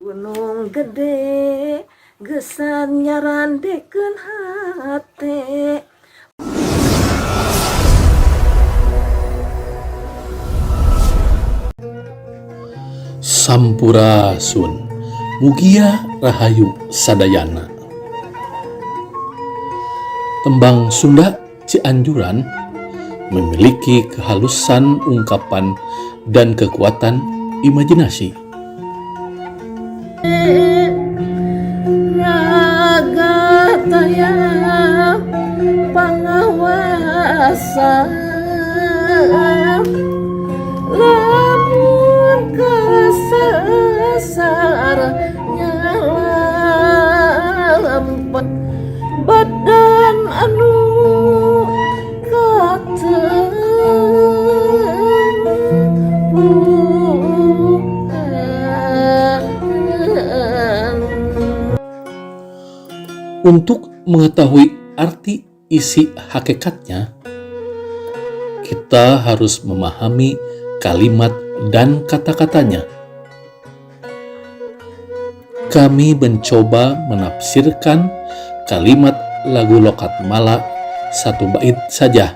Gunung Gede gesan nyarandekeun hate. Sampurasun, Mugia Rahayu Sadayana. Tembang Sunda Cianjuran memiliki kehalusan ungkapan dan kekuatan imajinasi. Raga taya pangawasa lamun kasasar nyalampet badan anu katempuhan. Untuk mengetahui arti isi hakikatnya, kita harus memahami kalimat dan kata-katanya. Kami mencoba menafsirkan kalimat lagu Lokat Mala satu bait saja,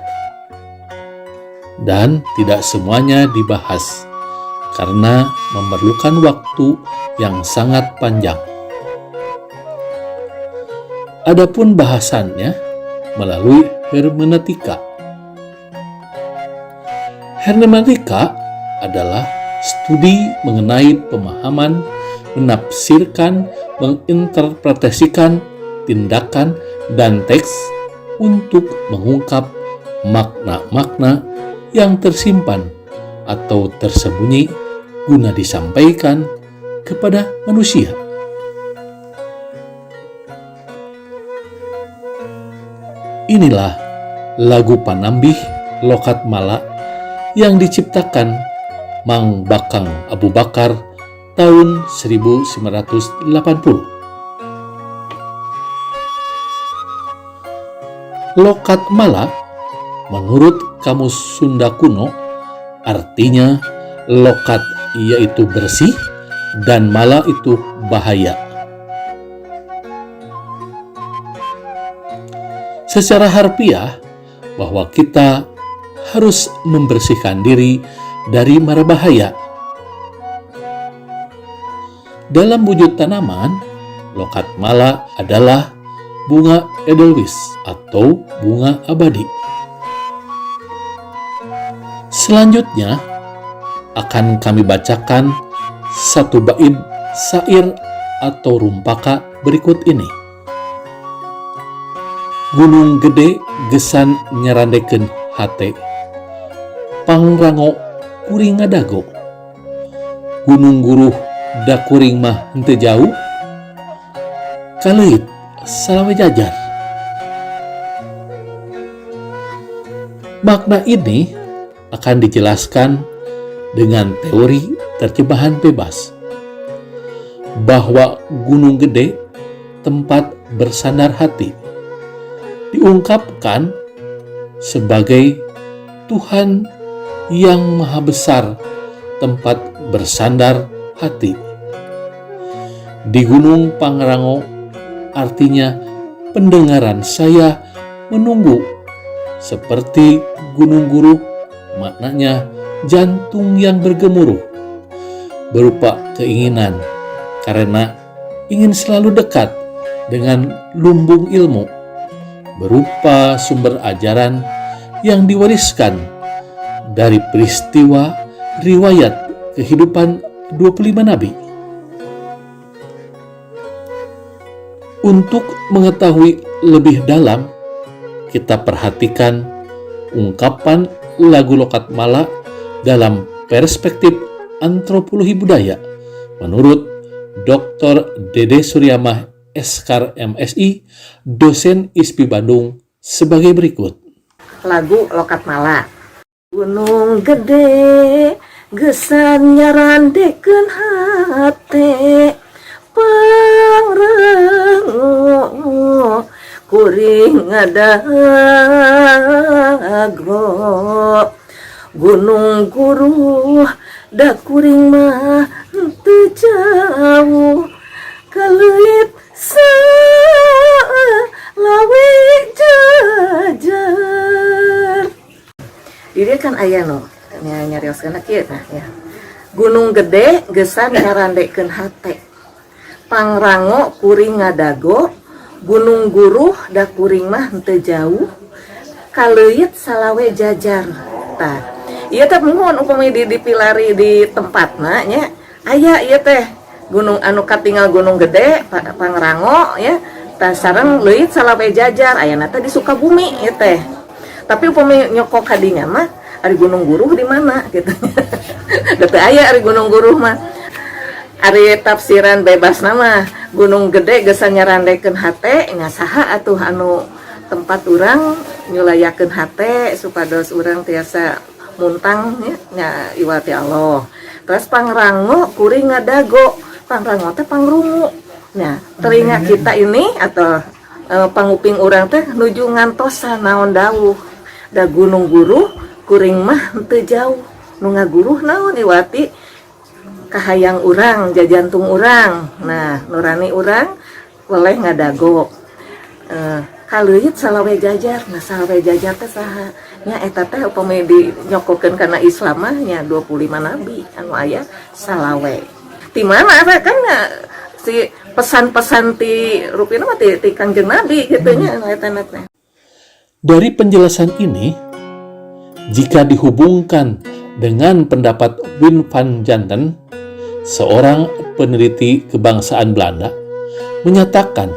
dan tidak semuanya dibahas karena memerlukan waktu yang sangat panjang. Adapun bahasannya melalui hermeneutika. Hermeneutika adalah studi mengenai pemahaman, menafsirkan, menginterpretasikan tindakan dan teks untuk mengungkap makna-makna yang tersimpan atau tersembunyi guna disampaikan kepada manusia. Inilah lagu Panambih Lokat Mala yang diciptakan Mang Bakang Abu Bakar tahun 1980. Lokat Mala menurut Kamus Sunda Kuno artinya lokat yaitu bersih dan mala itu bahaya. Secara harfiah bahwa kita harus membersihkan diri dari mara bahaya. Dalam wujud tanaman, lokat mala adalah bunga edelweiss atau bunga abadi. Selanjutnya akan kami bacakan satu bait syair atau rumpaka berikut ini. Gunung Gede gesan nyarandekeun hate, pangrango kuring ngadago. Gunung Guruh da kuring mah henteu jauh, kaleuit salawe jajar. Makna ini akan dijelaskan dengan teori terjemahan bebas bahwa Gunung Gede tempat bersandar hati diungkapkan sebagai Tuhan yang Maha Besar tempat bersandar hati. Di Gunung Pangrango artinya pendengaran saya menunggu, seperti Gunung Guruh maknanya jantung yang bergemuruh berupa keinginan karena ingin selalu dekat dengan lumbung ilmu berupa sumber ajaran yang diwariskan dari peristiwa riwayat kehidupan 25 nabi. Untuk mengetahui lebih dalam, kita perhatikan ungkapan lagu Lokat Mala dalam perspektif antropologi budaya menurut Dr. Dede Suryamah Eskar MSI, dosen ISPI Bandung, sebagai berikut. Lagu Lokat Mala. Gunung Gede gesan nyarandekeun hate, pangrango kuring ngadago. Gunung Guruh da kuring mah henteu teu jauh, ka leuit salawe jajar. Di dieu kan aya nu nyarioskeun kieu, nah ya. Gunung Gede gesan nyarandekeun hate, pangrango kuring ngadago, Gunung Guruh da kuring mah henteu jauh, ka leuit salawe jajar. Tah, ieu teh muhun upami di dipilari di tempatna nya, aya ieu teh gunung anu katinggal Gunung Gede, Pangrango ya, tah sareng leuit salawe jajar, ayana teh di Sukabumi ieu teh. Tapi upami nyokok kadinya mah, ari Gunung Guruh di mana gitu? Da teu aya ari Gunung Guruh mah. Ari tafsiran bebas nama Gunung Gede geus nyarandekeun hate nya, saha atuh anu tempat urang nyulayakeun hate supados urang tiasa muntang nya, nya iwati Allah. Terus pangrango kuring ngadago, pangrango teh pangrungu. Nah, telinga kita ini atau panguping urang teh nuju ngantosan naon dawuh. Da Gunung Guruh kuring mah henteu jauh. Nu ngaguruh naon? Iwati kahayang urang, jajantung urang. Nah, nurani urang boleh ngadago. Ka leuit salawe jajar. Nah, salawe jajar teh saha? Nya eta teh upami dinyokokeun kana Islam mah nya 25 nabi anu aya salawe. Di mana apa kan nya, si pesan-pesan ti rupina mah ti Kangjeng Nabi gitu nya eta teh. Dari penjelasan ini, jika dihubungkan dengan pendapat Wim van Zanten, seorang peneliti kebangsaan Belanda, menyatakan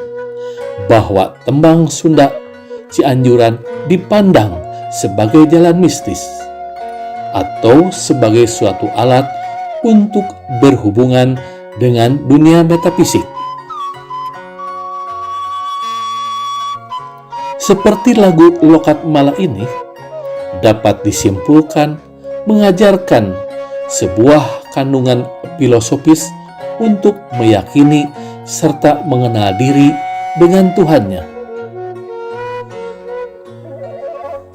bahwa tembang Sunda Cianjuran dipandang sebagai jalan mistis atau sebagai suatu alat untuk berhubungan dengan dunia metafisik. Seperti lagu Lokat Mala ini dapat disimpulkan mengajarkan sebuah kandungan filosofis untuk meyakini serta mengenal diri dengan Tuhannya.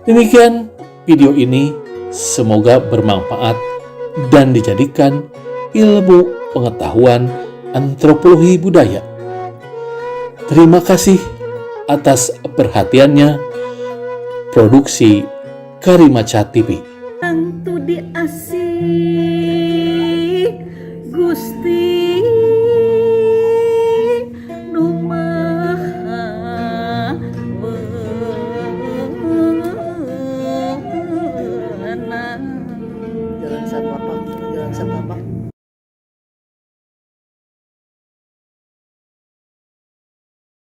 Demikian video ini, semoga bermanfaat dan dijadikan ilmu pengetahuan antropologi budaya. Terima kasih atas perhatiannya. Produksi Karimaca TV.